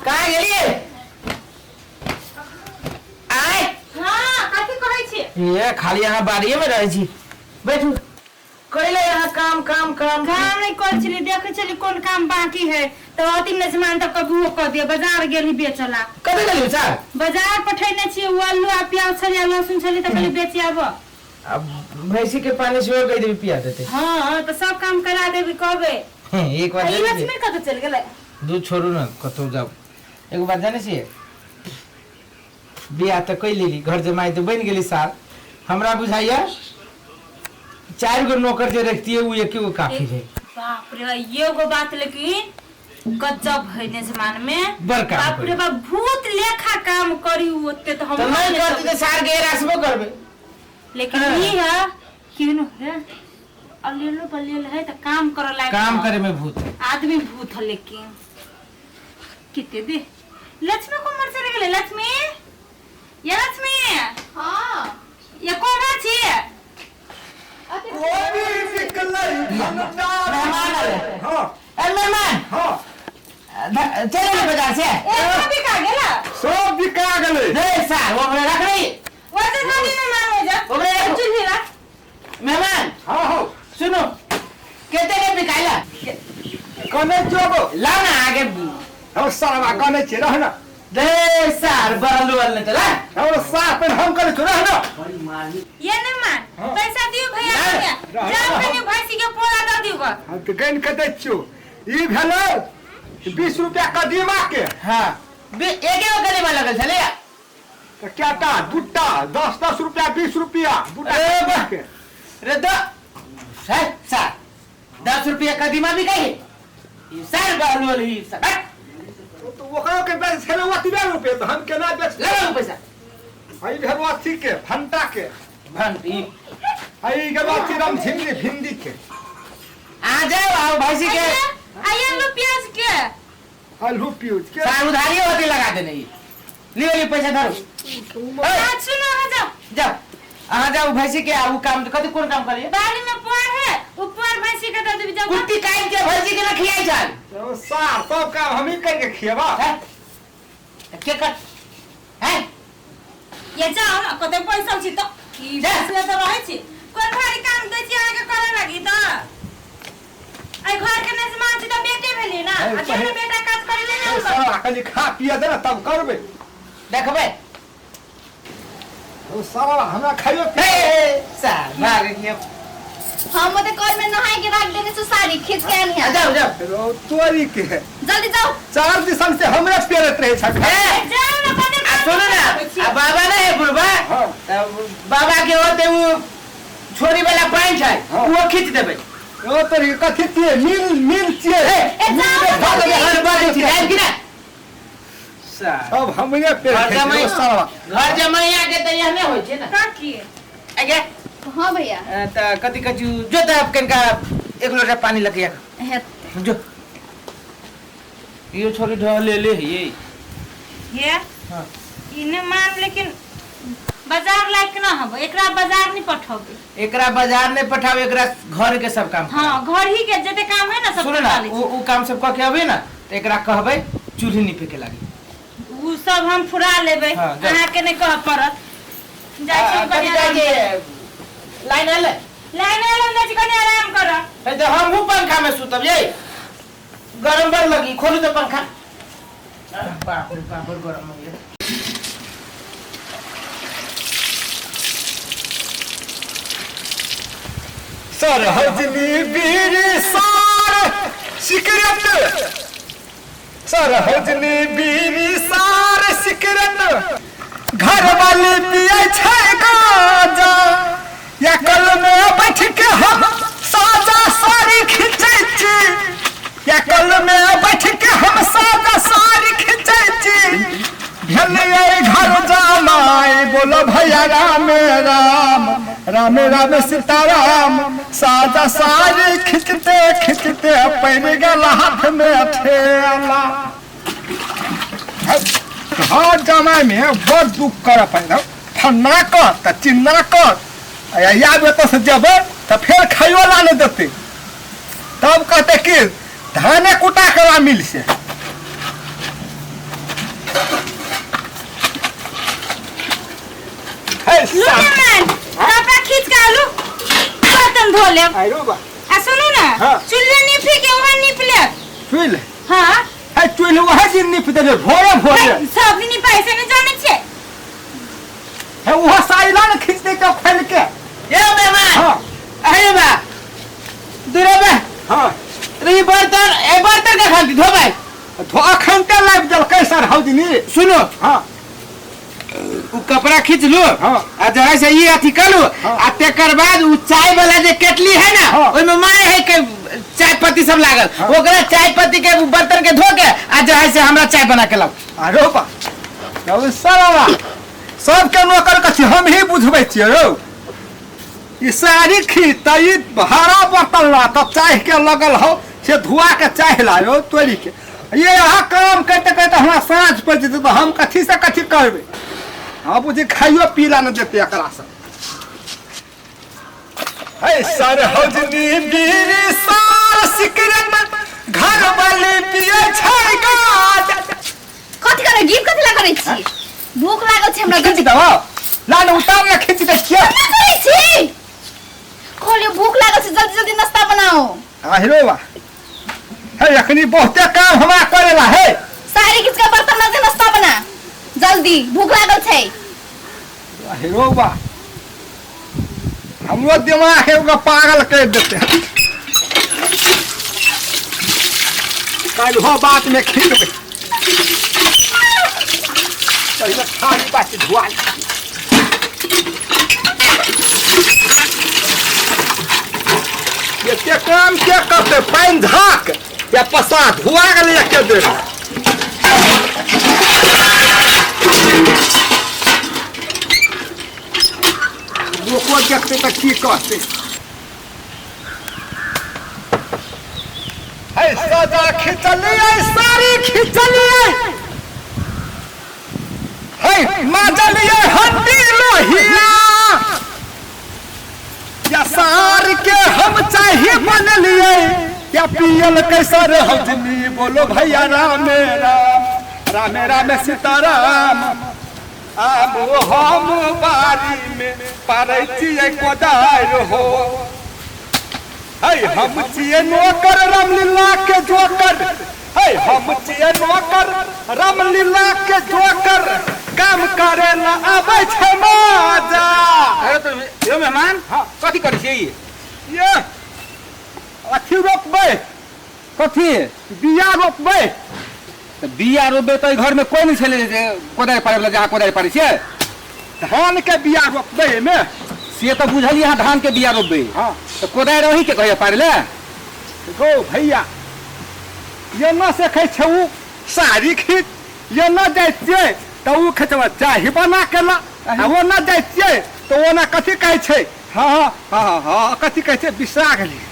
कहाँ गेलियै आय? हाँ, कथी कहै छी? ये खाली अहाँ बाड़िए में रहै छी। बैठू। कैले अहाँ काम काम काम? काम नहीं कर छली, देखै छली कोन काम बाकी है तो अति मेजमान तऽ कभी वो कह दिया। बाजार गेली बेचला। कतऽ गेलियै सर? बाजार पठेने छी, ओ आलू आ प्याज छली आ लहसुन छली तऽ कहली बेची आब। अब भैंसी के पानी सेहो कहि देबी पिया देते। हाँ, तऽ सब काम करा देबी कहबे। एक बात आ ई जानै छियै? लक्ष्मी कतऽ चलि गेलै? दूध छोड़ू ने, कतहु जाउ। एगो बात जानै छियै? बियाह तऽ कै लेली, घर जमाइ तऽ बनि गेली साल। हमरा बुझाइया चारि गो नौकर जे रखतियै ओ एके गो काफी रहै। बाप रे, एगो बात लेकिन गजब है ने जमान में। बड़ काम बाप रे करी। बाप, भूत लेखा काम करी उ ओते तऽ हम तऽ नहि करती तऽ सार के रासबो करबै। लेकिन हाँ। ई है केनो रे अलेलो बलेल है तऽ काम करे लायक काम है। करे में भूत है। आदमी भूत है। लेकिन किते दे लक्ष्मी को मर चले गेलै। लक्ष्मी, ये लक्ष्मी। हाँ। ये कोना छी? मेहमान आले। हाँ। ए मेहमान। हाँ। चलि गेलै बाजार से? ए बिका गेला? सब बिका गेलै। रे सार, ओकरे रख रही। वैसे शादी में मांगे जा। ओकरे रखो। चूल्ही रख। मेहमान। हाँ हो। सुनो, कते के बिकाइला? कने जोगो? लाओ ना आगे। हम सारा कने छियै, रह ना। रे सार, बरल उरल नहीं चला। हम साफ पर हम कने छियै, रह ना। ये नहीं मान। हाँ। पैसा दियो भैया। ना, के रह, जाओ रह। कने भैंसी के पोला दऽ दियो बा। हम तऽ गनि के दै छियौ। ई भेलै 20 रुपया कदीमा के। हाँ, एके गो कदीमा लगल छलै। तऽ कएटा? दूटा, 10 10 रुपया, 20 रुपया दूटा अरे कदीमा वाह। के। रे दो सर, सर 10 रुपया कदीमा भी कही सर, बहलोल ही सर। हट। तऽ ओकरो के बेच छलै ओतबे रुपये, तऽ हम केना बेच? लगाओ पैसा। ई भेल अथी के, भंटा के। भंटी। आ ई गेल अथी रमझिमनी भिंडी के। आ जाओ, आओ भैंसी के। आइए आलू प्याज के। आलू प्याज के। सार उधारी होती लगा देने ई। लियो लियो, पैसा धरो। आज सुनो, आ जाओ। जाओ, अहाँ जाओ भैंसी के। आ उ काम कथी, कोन काम करिए? बाड़ी में पुआर है, वो पुआर भैंसी के दे देबी, जाओ। कुट्टी काटि के भैंसी के ना खियाई छल? ओ सार, सब काम हमही करके खियेबा? हैं? के कर हैं? ये जाओ ना, कते पैसा छी तऽ ई जा। बैसले तऽ रहै छी। कोन भारी काम दै छी अहाँके करे लागी? तऽ एहि घर के मेजबान छी तऽ बेटे भेलियै ना। है, आ जेहने बेटा काज करै ले ओ ने। सारा कनि खा पिए दे ने, तब करबै। देखबै। ओ सारा हमरा खाइयो हे हे, सार भाग के। हम ओते कल में नहाय के रख देने से साड़ी खींच के आनी है। जाओ जाओ। ओ तोरी के। जल्दी जाओ। चार दिसन से हमरे पेरत रहे छ। ए, जाओ ना, कते आ सुनू ना, आ बाबा नहीं है बुढ़बा? हाँ। तब बाबा के होते वो छोरी वाला पैंट है। हाँ। वो खींच देबै। ओ तोरी कथी छियै? मिल मिल छियै? ए, मिल में खा लेबै। घर बाजै छी जायब कि ना सार? सब हमरे पेरत घर रहे छै, जमाई ओ सारा। घर जमाइया के तऽ एहने होइ छै ने। काकी। आगे। हाँ भैया। तऽ कथी कहै छी, जो तऽ कनिका एक लोटा पानी लऽ के हे। जो। यो छोरी ढह ले ले ये। ये हाँ। इने मान, लेकिन बाजार लायक ना हबो, एकरा बाजार नहीं पठबे। एकरा बाजार नहीं पठावे, एकरा घर के सब काम। हाँ, घर ही के जते काम है ना सब सुनो ना, करा लै उ उ काम सब कऽ के अबे ना तऽ एकरा कहबै चूल्ही नीपे के लागी। छी। उ सब हम फुरा लेबै। हाँ, जाउ। अहाँ के नहीं कह पड़त। जाइ छी आ, कनी कथी कहै आराम छै, लाइन आयल? लाइन आयल, हम जाइ छी कनी आराम करऽ। है तऽ हमहूँ पंखा में सुतब। ये गरम बड़ लगी, खोलू तऽ पंखा। बाप रे बाप, बड़ गरम हो गेल। सर हजनी बीर सार सिकरत, सर हजनी बीर सार सिकरत, घर वाली पिए छै गांजा, या कल में बैठ के हम साजा सारी खींचै छी, या कल में बैठ के हम साजा सारी खींचै छी, भेलियै घर जमाई, बोलो भैया राम राम राम राम सीताराम। साजा सारी खींचते खींचते पड़ि गेल हाथ में ठेला। घर जमाई में बड़ दुख करऽ पड़ै, फन्ना कर तऽ चिन्ना कर। आ आब एतऽ से जेबै तऽ फेर खाइयो ला नहि देतै, तब कहतै कि धाने कुटा के ला मिल से। लू मेहमान कपड़ा खींच के आलू बर्तन धो लेब आइरो बा आ सुनू ना हाँ। चूल्हा नीपी के वहाँ नीप लेब चुल हाँ है चुल वह दिन निप देबे भोरे भोरे सब दिन पैसे नहीं जाने छे है वह साइला ने खींच दे के फैल के ए मेहमान हाँ अरे बा दूरे बा हाँ रे बर्तन ए बर्तन का खाली धोबै धो अखन ते लाइब देलकै सर हौदिनी सुनो हाँ उ कपड़ा खींच लू हाँ। आ जरा से ई अथी कर लू हाँ। आ तेकर बाद उ चाय वाला जे केटली है ना हाँ। ओइमे मारे है के चाय पत्ती सब लागल हाँ। ओकरा चाय पत्ती के उ बर्तन के धो के आ जरा से हमरा चाय बना के लाओ अरे बा अब साला सबके नौकर कथी हम ही बुझबै छियै रौ ई साड़ी खींच तऽ ई भाड़ा बर्तन ला तब चाय के लगल हो से धुआ के चाय ला यौ तोरी के ये यहाँ काम करते करते हमरा साँझ पड़ि जेतै तऽ हम कथी से कथी करबै हाँ बुझी खाइयो पीला नहि देतै एकरा से है सर हौजनी बीरी सार सिकरेट घर वाली पिए छै गाज कथी करै गीत कथी ला करै छी भूख लागल छै हमरा खींच जल्दी दहो ला ने उतार ने खींच दे छियै केना करै छी कहलियो भूख लागल छै जल्दी जल्दी नाश्ता बनाओ आहिरो बा है अखनी बहुते काम हमरा करेला है साड़ी खींच के बर्तन माजे नाश्ता बना जल्दी भूख लागल छै आहिरो बा हमरो दिमाग एगो पागल कर देते काल्हो बात में खींचबै पहिले थारी बाटी धुआ ली। एते काम के करतै पानि झाक या पसा धुआ गेलै एके बेर लोको देखतै तऽ की कहतै है सजा खिचलियै साड़ी खिचलियै है माजलियै हड्डी लोहिया या सार के हम चाही बनलियै या पियल कैसर हजनी बोलो भैया रामे राम रामे रामे सीताराम आब हम बारी में पारै छियै कोदारि हो है हम छियै नौकर रामलीला के जोकर है हम छियै नौकर रामलीला के जोकर काम करे ला आबै छै मजा अरे तो यो मेहमान कथी करै छियै ई? ये अथी रोपबै कथी बिया रोपबै तऽ बिया रोपबै तऽ घर में कोई नहीं छलै जे कोदारि पारै वला जे अहाँ कोदारि पारै छियै धान के बिया रोपबै एहिमे से तऽ बुझलियै अहाँ धान के बिया रोपबै हाँ तऽ कोदारि अहीं के कहैया पारै लए गो भैया एना से छै उ साड़ी खींच एना जाइ छियै तऽ उ खेचबा चाही बना के ला आ ओना जाइ छियै तऽ ओना कथी कहै छै हँ हँ हँ हँ कथी कहै छै बिसरा गेलियै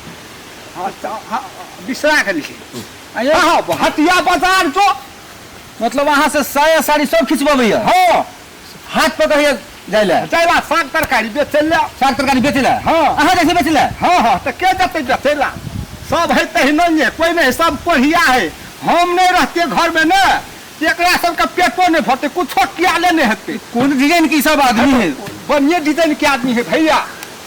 हँ हँ बिसरा गेलियै हँ हँ हटिया बाजार जो मतलब अहाँ से साया साड़ी सब खिचबबैया हँ हाथ पर कहैया जाइ लए जाय साग तरकारी बेचै लए साग तरकारी बेचै लए हँ। अहाँ जाइ छियै बेचै लए हाँ हाँ तो के जते बेचेला सब है तहिना कोई नहीं सब कोढ़िया है हम नहीं रहते घर में ने एकरा सबके पेटो नहीं भरते कुछो किया ले नहीं हेतै कोन डिजाइन के ई सब आदमी है बढ़िए डिजाइन के आदमी है भैया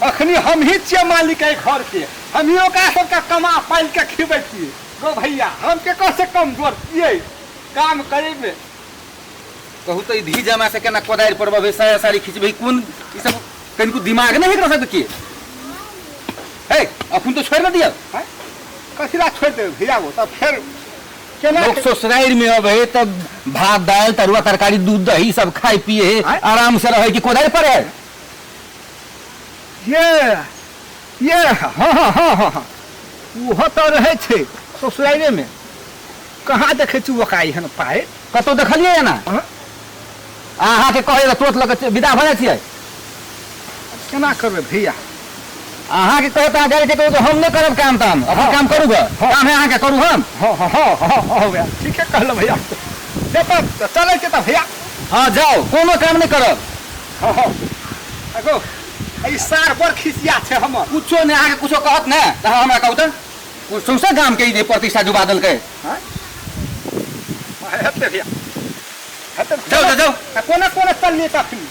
अखनी हम ही छियै मालिक है घर के हम ही ओकरा सबके कमा पालि के खिबै छियै गो भैया हम केकर से कमजोर छियै काम करे में कहू तऽ ई धी जमा से केना कोदारि पड़बे साया साड़ी खिचबै कोन ई सब कनिको दिमाग नहि है एकरा सबके हे अखन तो छोड़ि ने दिअ कथी ला छोड़ि देबै भैया गो तब फेर केना लोग ससुरारि में अबै है तब भात दालि तरुआ तरकारी दूध दही सब खाय पिए है आँय? आराम से रहे कि कोदारि पर है ये ये हाँ हाँ हाँ हाँ हाँ ओहो तऽ रहै छै ससुराइरेमे कहाँ देखै छी ओकरा एहन पाइ कतौ देखलियै ना हाँ? अहाँके कहै लए तुरंत लऽ के विदा भऽ जाइ छियै केना करबै भैया अहाँके कहत अहाँ जाइ छियै कहू तऽ हम नहि करब काम ताम अपन हाँ। काम करू गऽ हाँ। काम है अहाँके करू हम हाँ हाँ हाँ हाँ हाँ भैया ठीके कहलहुँ भैया से तऽ चलै छै तऽ भैया हाँ जाउ कोनो काम नहि करब हाँ हाँ अगो ई सार बड़ खिसिया छै हमर कुछो नहि अहाँके कुछो कहत ने तऽ अहाँ हमरा कहू तऽ सौंसे गामके ई जे प्रतिष्ठा डुबा देलकै हाँ, हेतै भैया हेतै जाउ जाउ जाउ आ कोना कोना चललियै तखनी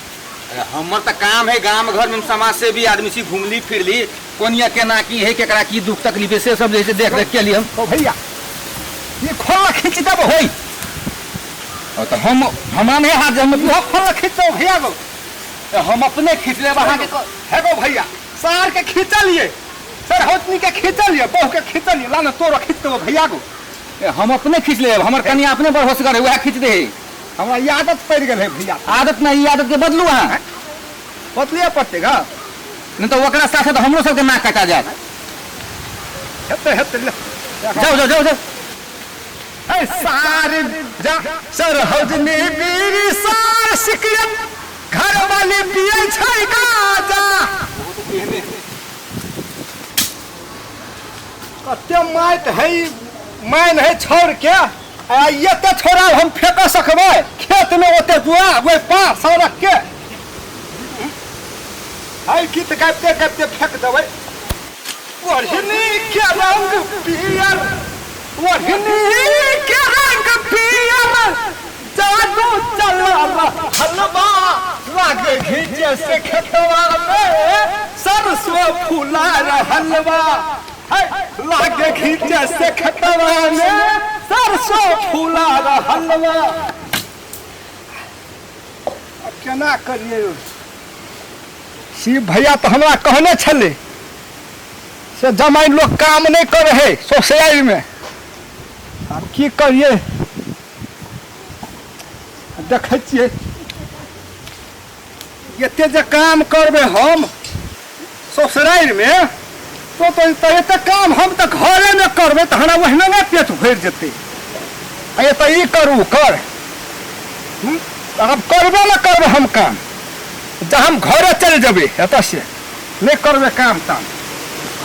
अरे हमर तऽ काम है गाम घर में समाज सेवी आदमी छी, घुमली फिरली, कोनिया केना की है, केकरा की दुख तकलीफ है, से सब जे है से देख देख के लिए हम। ओ भैया ई खोला खींच देब होई। ओ तऽ हम हमरा नहीं हाथ हम इहो खोला खींच देब भैया गो। हम अपने खींच लेब अहाँके। हे गो भैया सार के खींचलिए, सरहौतनी के खींचलिए, बहू के खींचलिए, ला ना तोरो खींच देबो भैया गो। हम अपने खींच लेब, हमर कनिया अपने बड़ होशगर है, वएह खींच दे। हमरा ई आदत पड़ि गेल है भैया। आदत नहीं, ई आदत के बदलू अहाँ। बदलिए पड़तै गा। नहीं तऽ ओकरा साथे तऽ हमरो सबके नाक कटा जायत। हेतै हेतै ले। जाउ जाउ जाउ जाउ। हे सार जा सरहौजनी बीड़ी सार सिकरेट घर वाली पिए छै गाजा। कते माइत है मैन है छोड़ के, आ एते छोड़ा हम फेंक सकबै खेत में, ओते जुआ ओहि पार सड़क के है गीत गाबिते गाबिते फेंक देबै। ओढ़नी के रंग पियर, ओढ़नी के रंग पियर, जादू चला हलवा लागे घीचे से खेतवा में सरसों फूला रहलवा, लागे घीचे से खेतवा में सरसों फूला रहलवा। अब केना करिए शिव भैया तो हमरा कहने छलै से जमाइन लोग काम नहीं करे है सोसाइटी में। अब की करिए देखै छियै एते जे काम करबै हम ससुरारि में तो तो एते काम हम तऽ घरे में करबै तऽ हमरा ओहिना नहि पेट भरि जेतै। आ एतऽ ई करू कर, आब करबे ने करबै हम काम, जे हम घरे चलि जेबै एतऽ से नहि करबै काम ताम।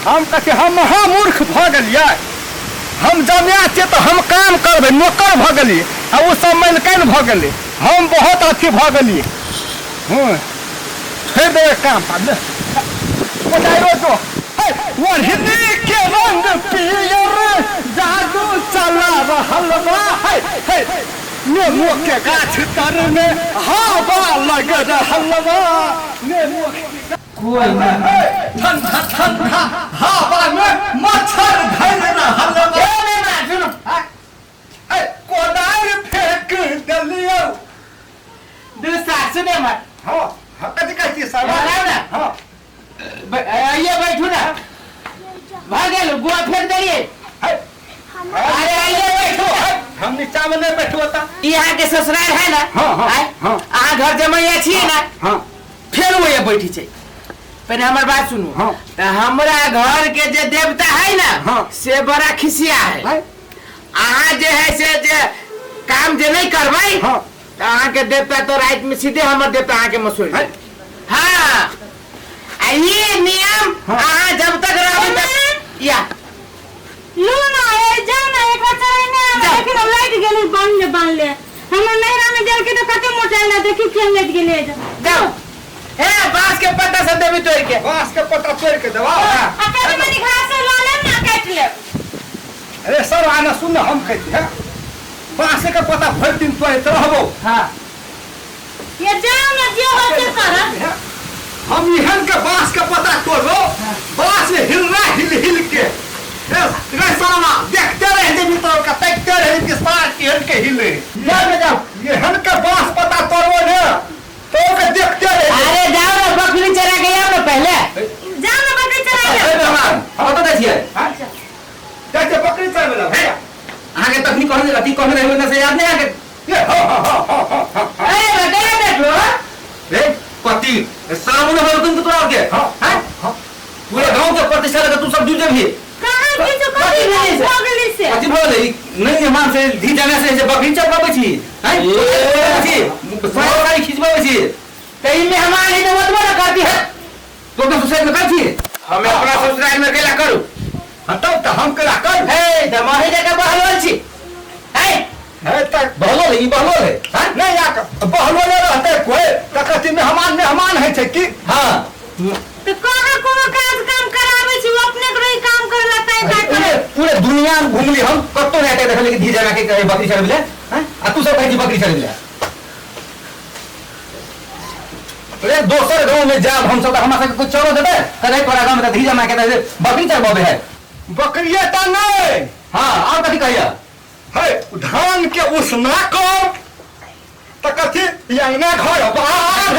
हम कहै हम महामूर्ख भऽ गेलियै, हम जमाए छियै तऽ हम काम करबै, नौकर भऽ गेलियै आ ओ सब मालिकाइन भऽ गेलै, हम बहुत अथी भऽ गेलियै। हँ छोड़ि देबै काम ताम। जो ओढ़नी के रंग पियर जादू चला रहल बा, है है नेबो के गाछ तर में हवा लग रहल बा, नेबो के ठंडा ठंडा हवा में मच्छर धर रहल बा। कोदारि फेंक देलियौ। दू सासु ने मत। हाँ हाँ कथी कहै छियै सर? बनाउ ना। हाँ आइए बैठू ना, भऽ गेल गुआ फेंक देलियै। अरे आइए बैठू। हम नीचा में नहीं बैठू होता। ई अहाँके ससुराल है ना? हाँ, हाँ, हाँ। अहाँ घर जमैया छियै ना? हाँ। फेर वो बैठी छै। पहले हमर बात सुनू। हाँ। तऽ हमरा घर के जे देवता है ना, हाँ। से बड़ा खिसिया है। है। अहाँ जे है से जे काम जे नहीं करबै, हाँ। तऽ अहाँके देवता तो राति में सीधे हमर देवता अहाँके मसोरि देत। हाँ। आ ई नियम हाँ। अहाँ जब तक रहबै तब या लो ना ए जा ना एकरा चढ़ाई ने आवे, जा। देखी ना लाइट गेली बांध ले बांध ले, हमर नैहरा में जल के तो कते मोटाइल ना देखी केहन लाइट गेली है। जाओ। हे बांस के पत्ता सब देबी तोड़ के। बांस के पत्ता तोड़ के देबा। आ कनी मनी घास ला लेब ना काटि लेब। अरे सर आना सुन हम कहै छी, बांस के पत्ता भरि दिन तोड़ैत रहबो। हाँ। ये जाओ ना जे हो से करब। हम एहन के बांस के पत्ता तोड़बो, बांस हिलना हिल हिल के। रे सरवा देखते रह जेबी तोड़ के, देखते रह कि सार केहन के हिले। जाओ ना जाओ। एहन के बांस पत्ता तोड़बो ने तो के देखते रह। अरे जाओ ना बकरी चरा के आओ ना पहले। जाओ ना बकरी चरा के। अरे मेहमान, हम कतऽ जाइ छियै? जाइ छियै बकरी चरबै लए भैया। अहाँके तखनी कहने अथी कहने रहै ओहिना से याद नहि अहाँके? अरे बकरा देखलो। रे पति सामने हो तुम तो तोरा के। हाँ, हैं? हाँ। पूरे गांव के प्रतिष्ठा लगे तू सब जुट जेबही। कहाँ किछु कथी भेलै से? भऽ गेलै से? कथी भऽ गेलै? नहीं मेहमान से धी जाने से जे बकरी चरबाबै छी, हैं? छी, सारी सारी खिचबाबै छी। तऽ ई मेहमान ही तो ओतबो ना करती है। तो अपना ससुराल में कर छी? हम अपना ससुराल में केला करू। हाँ, तब तऽ हम केला करू। हे, तऽ मही जकाँ बहलोल छी। हे। हे, तऽ बहलोल है, ई बहलोल है। हैं? नहीं, या बहलोले रहतै कोइ, तऽ कहती मेहमान मेहमान होइ छै की? हाँ। तऽ कहाँ कोनो काज काम कराबै छी, ओ अपने के रहि काम करे ला तैं ता करे। पूरे दुनिया में घुमली हम, कतौ नहि एते देखली कि धी जना के कहे बकरी चरबै ले, हैं? आ तू सब कहै छी बकरी चरबै ले। रे दोसर गांव में जाब हम सब हमरा सबके कुछ चलो देबे कदे तोरा गांव में त धी जमा के दे बकरी चरबे है। बकरिए टा नहीं। हां और कथी कहिया? है धान के उसना कर त कथी अंगना घर बाहर।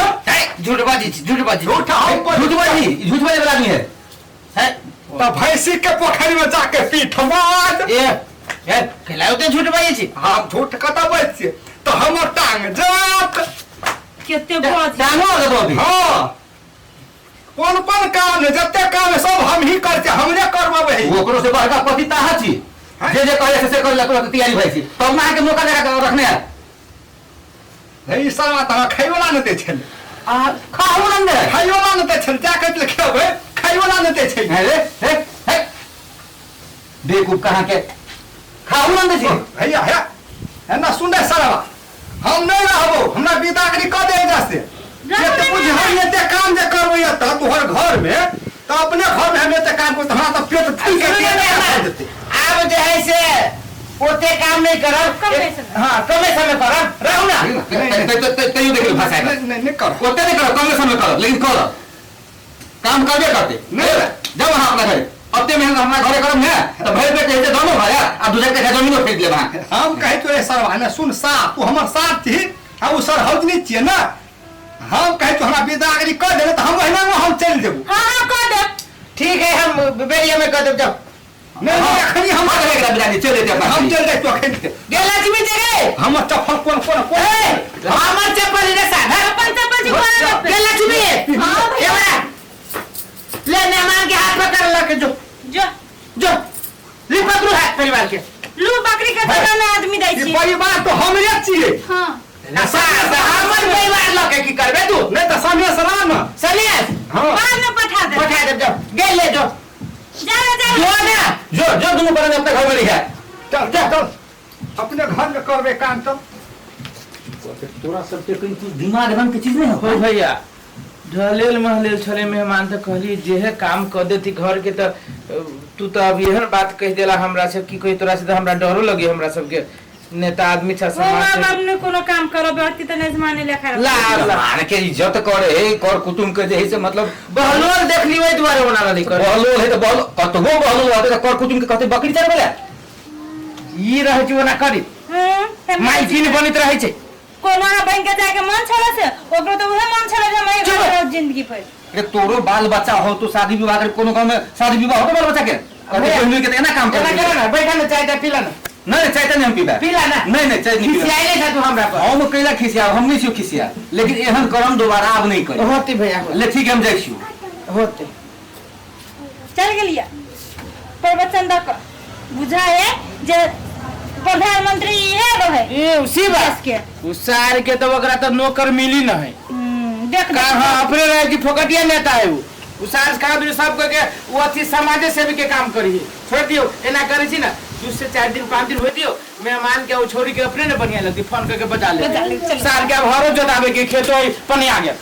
झूठ बाजी झूठ बाजी झूठ हम झूठ बाजी झूठ बाजी वाला आदमी है। है त भैंसी के पोखरि में जाके पीठ मार। ए ए खेलाउ ते झूठ बाजी छी। हम झूठ कतऽ बाजै छियै? त हमर टांग जात केते बाज टांगो आ देबो अभी। हां कोन कोन काम जते काम सब हम ही करते हमरे करबबै। ओकरो से बड़का पति ताहा छी जे जे कहले से करे ला तैयारी भइ छी तब ना के मौका लगा के रखने है। हे ई साला त खाइवला न दै छल। आ खाओ न दे खाइवला न दै छल जा के खेबै खाइवला न दै छै। हे हे हे बेवकूफ कहां के खाओ न दे छी। भैया हे एना सुन रे साला हम नहीं रहबो हमरा विदागरी क दे जैसे जे बुझै एते काम जे करबै त तोहर घर में त अपने घर में हम एते काम करब त हमरा त पेट फूल के देते। आब जे है से ओते काम नहीं करब। हां कमे समय करब रहू ना तैयो देख ले भाषा नहीं नहीं कर ओते नहीं करब कमे समय करब लेकिन करब काम करबे करते नहीं जाओ वहां अपना घरे अते मेहनत हमरा घरे करब ने त भरि पेट कहै छै दोनों भाया आ दूसर के जमीनो खरीद लेब। हम कहै तो ए सरवा ने सुन साफ तू हमर साथ छी आ उ सरहौजनी छियै ना हम कहै तो हमरा विदागरी क देले त हम ओहिना में हम चलि जेबू। हां हां क देब ठीक है हम बेरिया में क देब जाओ। नहीं नहीं अखनी हम एकरा विदागरी चल जेते अपना हम चल जाय तो अखन गे लक्ष्मी जे गे हमर चप्पल कोन कोन कोन हमर चप्पल रे साधा अपन चप्पल छी कोन गे लक्ष्मी एवरा ले मेहमान के हाथ पकड़ ल के जो जो जो ली पकड़ू हाथ परिवार के लू बकरी के जगह में आदमी दै ई छी। परिवार तो हमरे छियै। हां हमर परिवार ल के की करबे तू? नहीं त समय सलाम सनेस हां बाद में पठा दे पठा दे जाओ गे ले जो जा जा जो ना जो जो दुनू पर अपने घर में लिखा चल चल चल अपने घर में करबे काम चल। तोरा सबके कहीं तू दिमाग रंग के चीज नहीं हो भैया ढलेल महलेल छले मेहमान त कहली जेहे काम क देती घर के त तू त अब एहन बात कह देला हमरा से की कही तोरा से त हमरा डरो लगे हमरा सबके नेता आदमी छ समाज समाज बाप ने कोनो काम करब अति त नहीं माने लेखा ला ला मान के इज्जत करे है कर कुटुंब के जे है से मतलब बहलोल देख ली ओइ दुआरे बना ली कर बहलोल है त बहलो कतबो बहलोल रहते त कर कुटुंब के कहते बकरी चरबै ला ई रहै छै ओना करी माइकिन बनित रहै छै कोनो बन के जाके मन छले से ओकरो त उहे मन छले जे हम एहि जिंदगी पर। अरे तोरो बाल बच्चा हो तो शादी विवाह कर कोनो गांव में शादी विवाह हो तो बाल बच्चा के अरे बहन के एना काम कर एना ना बैठा ना चाय पीला ना। नहीं चाय त नहीं हम पीबा पीला ना। नहीं नहीं चाय नहीं खिसियाइले था तू हमरा पर हम कैला खिसिया हम नहीं छियो खिसिया लेकिन एहन करम दोबारा आब नहीं करी होते भैया ले ठीक है हम जाइ छियो होते चल गेलिया प्रवचन the क बुझा है जे प्रधानमंत्री इहे रहे ए उसी बात के उ सार के तो ओकरा त नौकर मिली न है देख का हां अपने रहे कि फोकटिया नेता है उ सार का भी सब के वो अथी समाज सेवी के काम करी छोड़ दियो एना करे छी ना 2 से 4 दिन 5 दिन हो दियो मेहमान के ओ छोरी के अपने ने बढ़िया लगती फोन करके बजा ले सार के अब हरो जोतावे के खेतो पनिया गेल।